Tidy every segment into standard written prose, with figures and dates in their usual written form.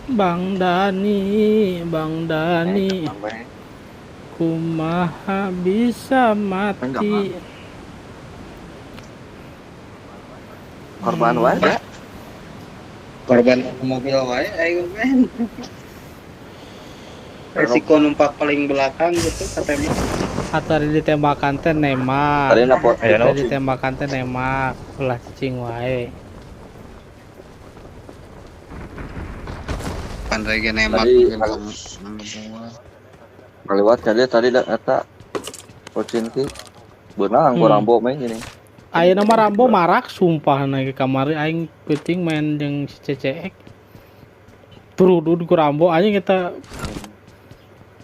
Bang Dani, Bang Dani, kumaha bisa mati? Korban wae. Korban mobil wae aing men. Resiko numpak paling belakang gitu katanya. Atau ditembakan teh nembak. Tadi ditembakan teh nembak, ulah cicing wae. Pandai ge nembak. Kaliwat kali tadi eta Pocinki beunang ku Rambo main gini. Ayeuna mah Rambo marak sumpah na ke kamari aing peuting main jeung si CCX. Turudud ku Rambo anjing kita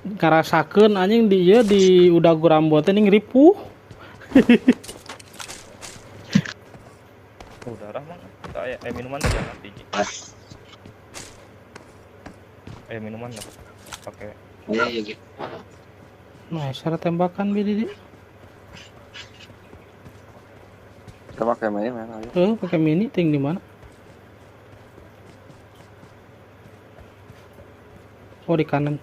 ngarasakeun anjing di ieu di udah ku Rambo teh ning ripuh. Udara mah aya minuman teh jangan tinggi. Minuman lah. Oke. Iya iya gitu. Nah, cara tembakan bi di. Kita pakai mini mana? Pakai mini ting di mana? Oh, di kanan.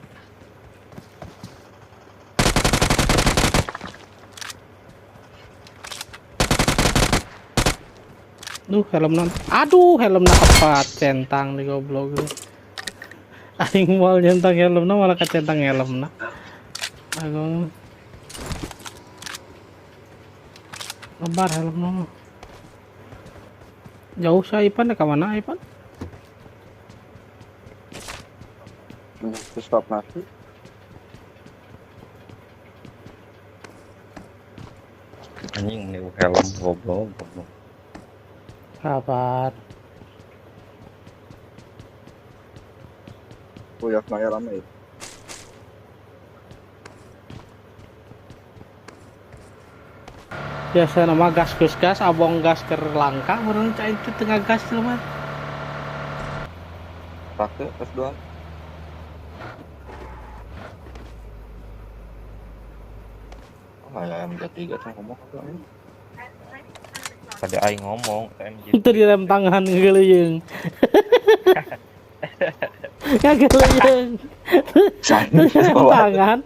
Duh, helmna. Aduh, helmna kepat centang di goblok. Aing moal nyentang helmna malah kecentang helmna. Agung. Lebar helmna mah. Jauh sih Ipan, ke mana Ipan? Stop nanti. Anjing nih helm goblok goblok. Kabar. Oh ya, nanya rame. Biasa nama gas gas gas, abong gas ker langka, meureun cai teh tengah gas jelema. Pakai S2. Oh, ya MG3 teh ngomong apa ini? Tadi aing ngomong MG. Itu direm tangan ngeuleuyeung. Ngageleuyeung. Rem tangan,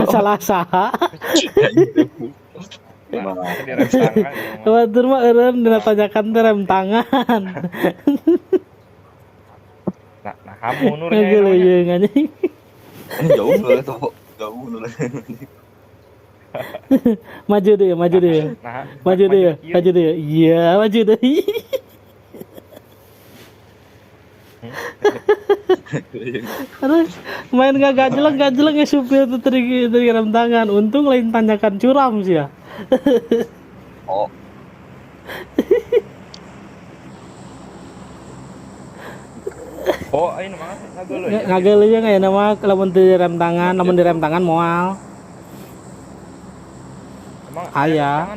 salah saha. Batur mah eureun dina tanyakan teh rem tangan. Nah, nah kamu nurnya. Ngageleuyeung anjing. Jauh lah tuh, jauh lah. Maju deh, maju deh. Maju deh, maju deh. Iya, maju deh. Aduh, main gak gajeleng ya supir tuh teri rem tangan. Untung lain tanyakan curam sih ya. Oh. Oh, ini mah ngageleuyeung. Ngageleuyeung aya nama lamun teu rem tangan, lamun direm tangan moal. Aya.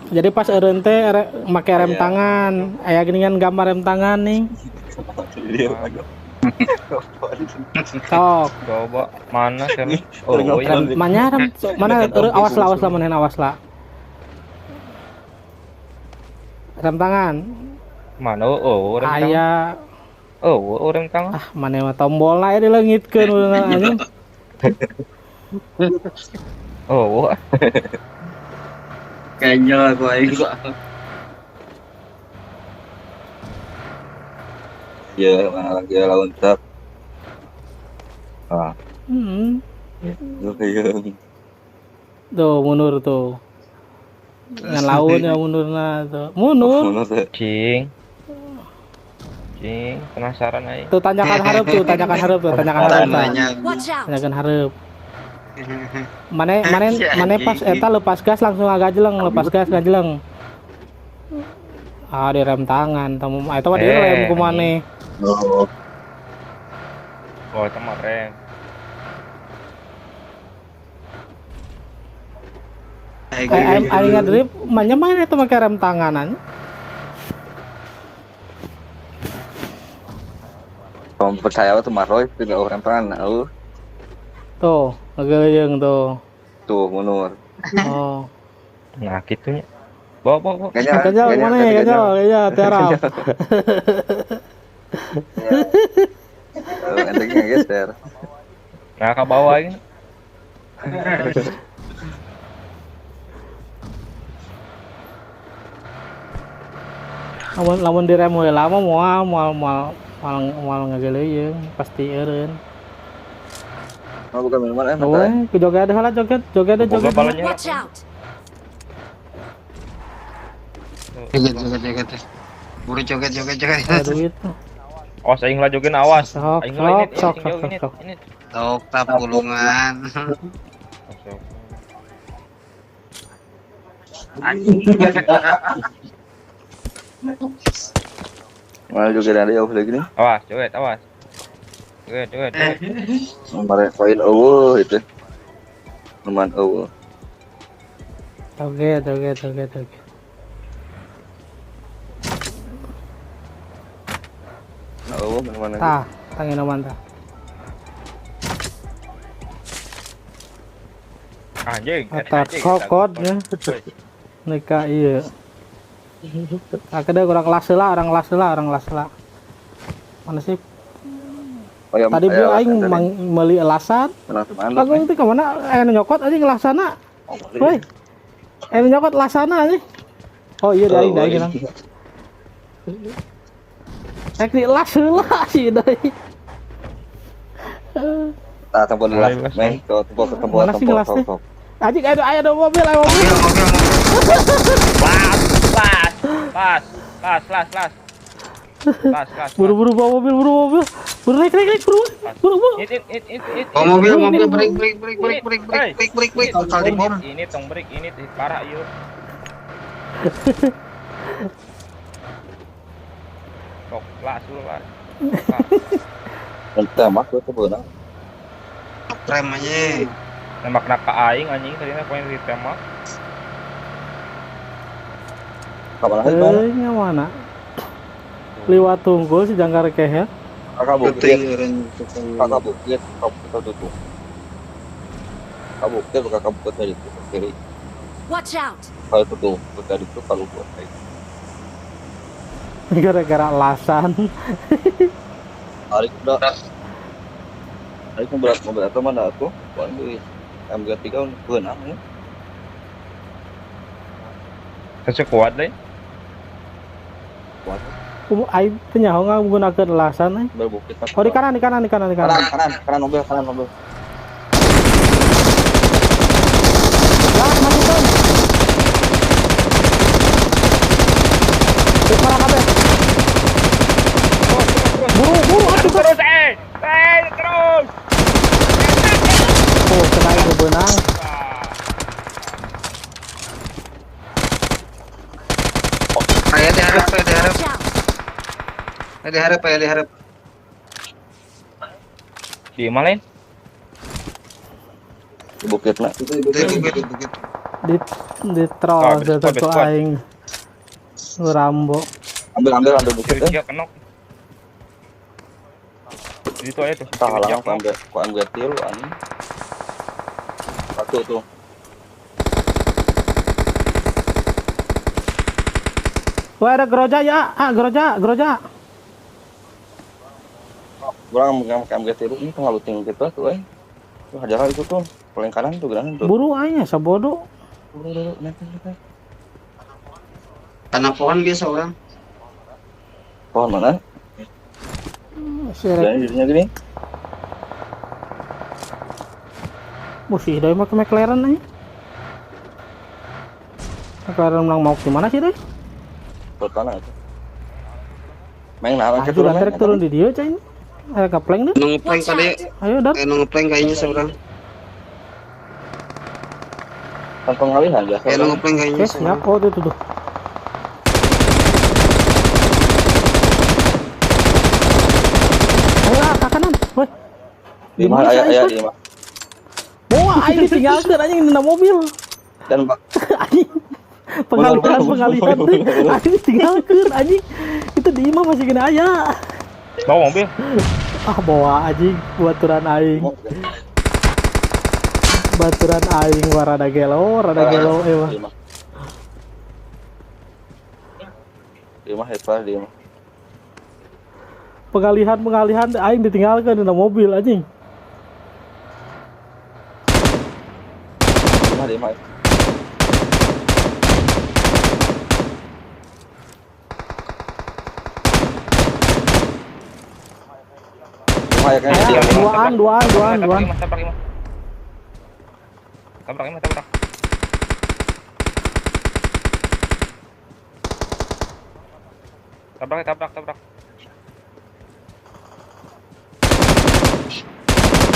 Jadi pas eureun teh make rem tangan, aya geuningan gambar rem tangan nih. Sok. Coba mana sih? Oh, iya. Mana rem mana awas lah, awas lah manen awas lah. Rem tangan. Mana oh rem tangan. Aya. Oh, rem tangan. Ah, mana mah tombolna aya dileungitkeun anjing. Oh. Kayaknya aku aing. Ya, mana lagi lawan truk. Ah. Tuh, mundur tuh. Ngan laun ya mundurna tuh. Mundur. Cing. Cing, penasaran aing. Tuh tanyakan hareup tuh, tanyakan hareup tuh, tanyakan hareup. Tanyakan hareup. Mane mane mane pas eta lepas gas langsung agajeleng, lepas gas gajeleng. Ah, direm tangan, temu eta mah direm ku maneh. Oh, eta mah rem. Aing ngadrip, manya main eta make rem tanganan. Kamu percaya tuh Maroy tidak rem tangan, eueuh. Tuh, ngageleuyeung tuh. Tuh, mundur. Oh. Nah, kitunya. Bawa, bawa, bawa. Gajal, mana ya, gajal, gajal, tiarap. Nah, ka bawah ini. Lamun direm heula mah moal ngageleyeung, pasti eureun. Mau buka minuman Weh, joget heula joget. Watch out. Joget. Buru joget. Ada duit. Awas aing lah joget awas. Sok, Aing lah ini, sok, sok. ini. Tok tap gulungan. Anjing. Mana joget ada jauh lagi nih. Awas, joget, awas. Joget. Nomor koin eueuh itu. Nomor eueuh. Joget. Eueuh minuman. Tah, tangin minuman tah. Anjing, atas kokotnya. Nikah iya. Akhirnya orang kelas lah. Mana sih? Oh, ya, tadi beli aing meuli elasan. Lagu itu kemana? Nu nyokot anjing lasana. Woi. Nu nyokot lasana anjing. Oh iya daing daing. Rek dilas heula sih daing. Tah tempo dilas. Meh, tempo. Anjing ada mobil, ayo mobil. Las. Buru-buru bawa mobil, buru. Buru naik, buru. It. Oh, mobil, break. Kalau di bom. Ini tong break, ini parah yuk. Tok, las dulu, las. Tembak gua tuh beunang. Rem aja. Tembak nak ka aing anjing tadina poin ditembak. Kamana mana? Liwat tunggul si jangkar kehet. Kakak bukit. Kakak bukit tuh. Kakak bukit tadi tuh kiri. Watch out. Kalau itu tuh tadi tuh kalau buat kayak. Gara-gara alasan. Tarik udah. Tarik mobil atau mana aku? Bukan di MG3 beunang ya. Sekuat deh. Kuat. Aing teu nyaho nggunakeun lasan euy. Oh di kanan. Kanan mobil, kanan mobil. Lah, masukan. Parah kabeh. Buru atuh terus terus. Oh, kena aing beunang. Aya di harap. Di mana lain? Di bukit nak. Di bukit. Di troll itu aing. Rambo. Ambil bukit. Iya, kenok. Itu aja tuh. Tahu ambil, ku ambil tilu anjing. Satu tuh. Wah, ada geroja ya. Ah, geroja. Kurang megang MG tilu ini tengah luting kita tuh eh. Tuh hajar itu tuh paling kanan tuh gerangan tuh. Buru aing sabodo. Buru naik. Tanah pohon biasa orang. Pohon mana? Sirek. Jadinya gini. Musih doi mah ke McLaren aja. McLaren menang mau gimana sih doi? Tanah itu. Main nah, turun di dia cai. Ada ngeplank deh. Ngeplank tadi. Ayo dar. Ngeplank kayaknya seorang. Tanpa pengalihan biasa. Ngeplank kayaknya. Siap. Oh itu tuh. Ayo ke kanan. Woi. Di mana aya di mana? Wah, aing ditinggalkeun anjing dina mobil. Dan Pak. Anjing. Pengalihan. Anjing ditinggalkeun anjing. Itu di imah masih kena aya. Bawa mobil. Ah, bawa anjing baturan aing. Baturan aing warada gelo eh. Di mah hebat di mah. Pengalihan aing ditinggalkeun dina mobil anjing. Di imah, di imah. Di imah ya kayaknya. Aya, duaan, duaan, duaan, duaan. Tabrak imah. Tabrak imah, tabrak. Tabrak, tabrak, tabrak.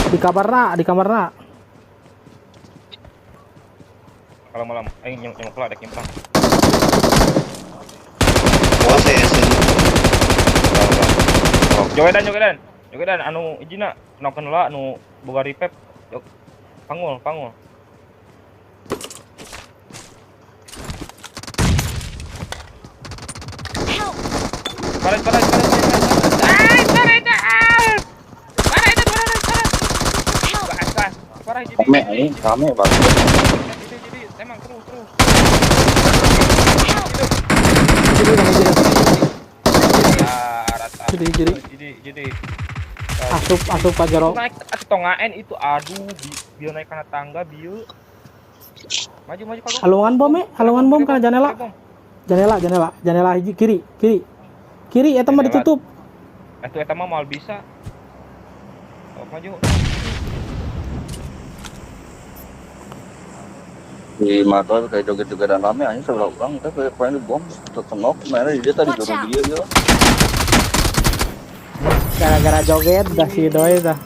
Di kamarna, di kamarna. Kalau malam, ayo nyemok nyemok lah, dek nyemprang. Oh, saya sih. Jogedan, jogedan. Jogedan anu ijina noken lah anu boga ripep. Jog. Pangul, pangul. Help! Paret, paret, paret, paret, paret. Ah, paret, ah. Paret, paret, paret. Help! Gas, gas. Parah jadi. Rame ini, rame banget. Jadi, emang terus, terus. Help! Jadi, jadi, Ah, rata. Jadi, jadi. Jadi, jadi. Asup, asup ka jero. Naik atuh tongaen itu aduh bi bieu naik kana tangga bieu. Maju maju kagok. Halungan bom, eh. Halungan bom kana janela. Bom. Janela, janela, janela hiji kiri, kiri. Kiri eta mah Janela. ditutup. Atuh eta mah moal bisa. Oh, maju. Di motor kayak joget-jogetan rame anjing sebelah orang kita kayak pengen bom tetengok mainnya di dia tadi Watch dorong out. dia gitu. Gara-gara joget dah si doi dah.